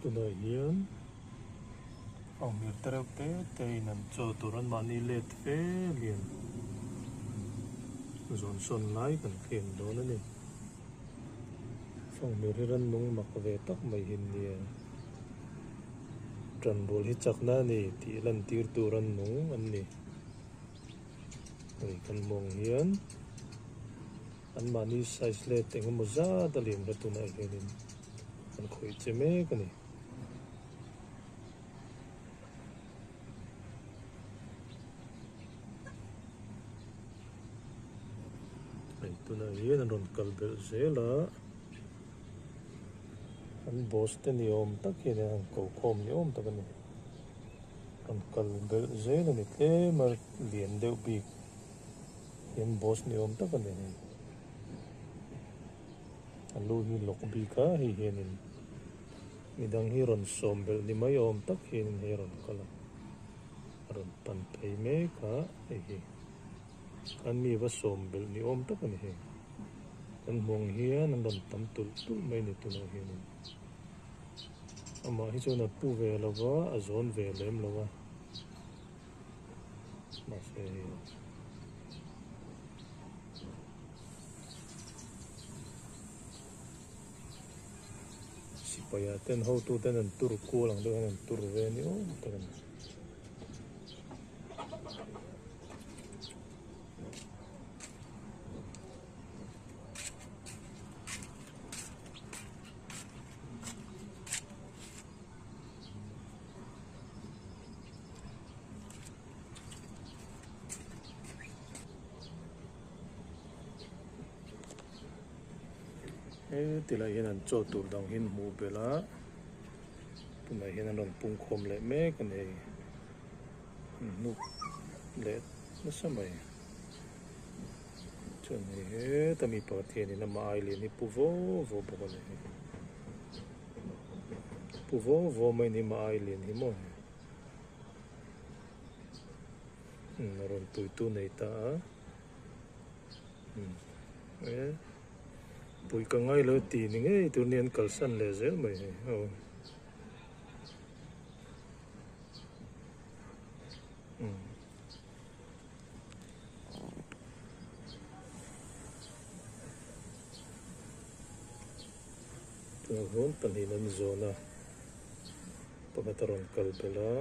Tunah hian fanghmir te reuh te te in an chaw tur an mahni let fe lian zawn sawn lai kan thleng dawn a ni. Fanghmir hi rannung mak ve tak mai hi nia. Tanrual hi chakna a ni tih lantir tur rannung an ni. Hei kan mawng hian an mahni size let eng emaw zat a lian kha tunah hianin an khawih che mek a ni. Hei tunah hian an rawn kal belh zel a, an boss te ni awm tak hian an ko khawm ni awm tak a ni. Rawn kal belh zel a ni tlem a lian deuh bik hian boss ni awm tak a ni hei. A lu hi lawk bik a hei hianin midang hi rawn sawm belh ni mai awm tak hianin hei a rawn kal a a rawn pan phei mek a hei hi an mi va sawm belh ni awm tak a ni hei kan hmuh ang hian an rawn tam tulh tulh mai a ni tunah hianin. Amah hi chuan a pu ve lo va, a zawn ve lem lo a. Mahse hei sipai ah ten hotu ten an tur kual ang deuh hian an tur ve ni awm tak a ni. He tilai hian an chaw tur dang hi an hmuh belh a tunah hian an rawn pung khawm leh mek a ni an hnuk leh nasa mai. Chuan hei heta mi pakhat hianin amah ai lian hi pu vo vo bawk a ni hei. Pu vo vo mai ni amah ai lian hi maw hei. Umm a rawn puitu nei ta a. Umm e pui ka ngai lo ti ni ngei tur ni an kalsan leh zel mai hei aw. Umm. Tunah hian pahnihin an zawn a, pakhat a rawn kal belh a.